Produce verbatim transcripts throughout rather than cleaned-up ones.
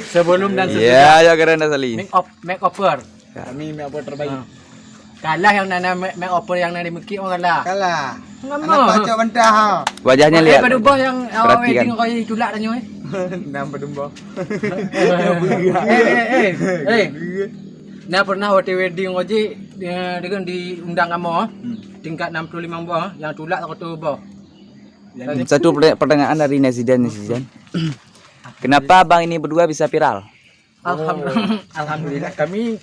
Sebelum dan sesudah. Ya, ya, keren dah, Sali. Make up, make over. Ya. Kami make over terbaik. Ha. Kalah nyang na, na make, make over nyang na di Mekik, orang kalah. Kalah. Ngapa? Anak pacok bantah, ha. Wajahnya eh, lihat. Pada bos yang awak perhatikan. Wedding kau jadi tulak tanya, eh. Nama pada bos? Eh, eh, eh, eh. Nah, pernah waktu wedding kau je, eh, dengan diundang kamu, hmm, tingkat enam puluh lima bos, yang tulak satu bos. Satu perta-, pertanyaan dari netizen, netizen. Kenapa abang ini berdua bisa viral? Alham-, alhamdulillah, kami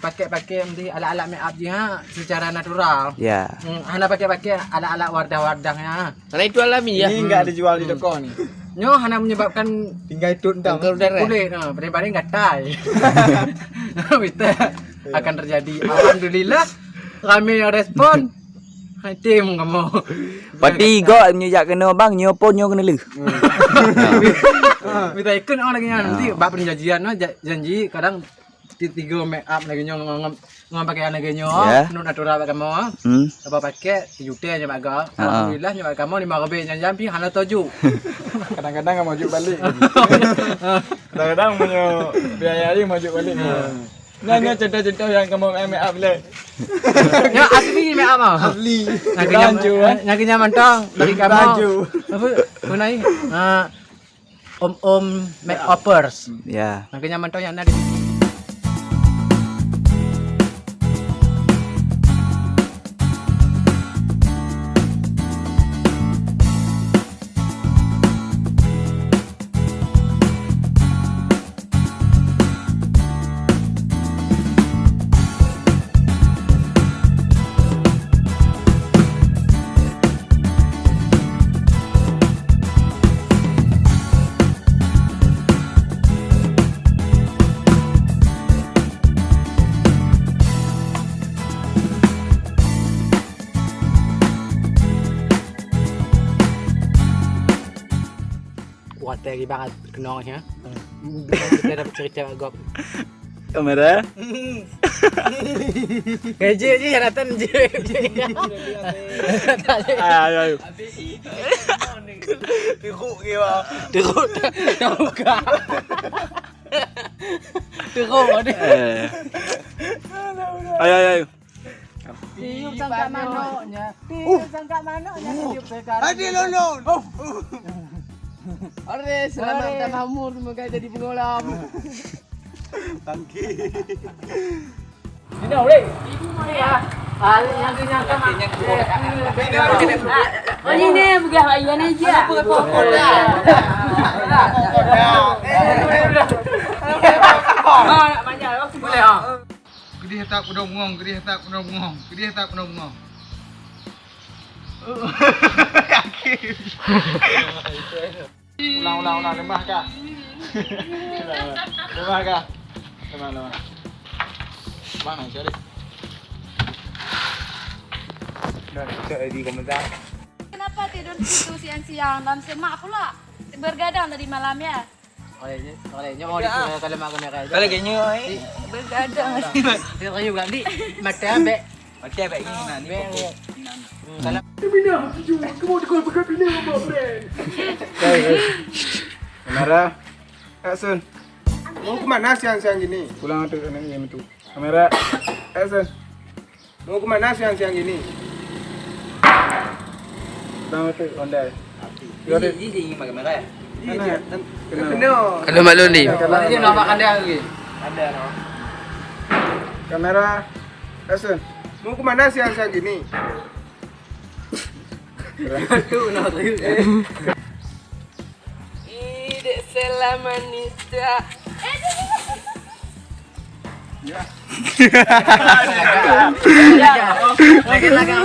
pakai-pakai nanti alat-alat make up jih, ha, secara natural. Ya. Hmm, hana pakai-pakai alat-alat Wardah-Wardah, ya. Karena itu alami, ya. Ini enggak dijual di toko ni. Nyoe hana menyebabkan tinggal itu entah. Kulit, ha, paling-paling gatai. Bisa akan terjadi. Alhamdulillah, ramai yang respon. Hai, tim kamu. Berarti gok meunyoe jak keunoe bang, nyoe pun nyoe keuneulheueh. Hmm. Mita ikut orang lagi nyan. Nanti bak perjanjian, no, ja-, janji kadang ti-, tiga make up lagi nyoe, ngon, ngon, ngon pakaian lagi nyoe, ya, penuh natural bak kamu. Hmm. Apa pakai, sejuta nyoe bak gok. Ha. Alhamdulillah, nyoe bak kamu lima ribu nyan jampi, hana toju. Kadang-kadang kamu juk balik. Kadang-kadang punya biaya aja maju balik. Hmm. Nah, nah, contoh-contoh yang kamu make up le. Ya, asli make up ah. Asli. Nak kenyang, Banjo, eh. Nak kenyang mantong dari kamu. Banjo. Apa? Apa nai? Ah, om-om make uppers. Ya. Nak kenyang mantong yang ada di Watèe gibang keunong nyan. Kita dapat cerita agak. Kamera. Kejek je, datang je. Ayo, ayo. Teruk ke, bang? Teruk. Tak buka. Teruk ni. Eh. Ayo, ayo, ayo. Tiup sangkak manoknya. Tiup sangkak manoknya. Tiup sekarang. Adik lolong. Ore, selamat datang Hamur, semoga jadi pengolam. Bangke. Ini, Ore. Ah, yang kenyang kan. Oh, ini bukan bagian aja. Ah, nak panjang, boleh ah. Keudeh that keunoe bungong, keudeh that keunoe bungong, keudeh that keunoe bungong. Ulang, ulang, ulang, lemah kah? Lemah kah? Lemah, lemah. Lemah, cari. Dah, cek di komentar. Kenapa tidur situ siang-siang dan semak pula? Bergadang tadi malam ya? Oleh, oleh, nyoe mau di kalau makan merah. Kalau gini, oi. Bergadang. Dia rayu kan di mata ambek. Mata ambek ini nah, ni pokok. Kalau kamera, action. Mau ke mana siang-siang gini? Pulang tu anak yang itu. Kamera, action. Mau ke mana siang-siang gini? Bang, tu ondai. Ini, ini, ini, makan merah. Kena. Kena. Kena malu ni. Kalau dia nampak kandang lagi. Ada, no. Kamera, action. Mau ke mana siang-siang gini? Aduh, no, serius. Ih, dek Sela manis dah. Ya. Lagi, lagi.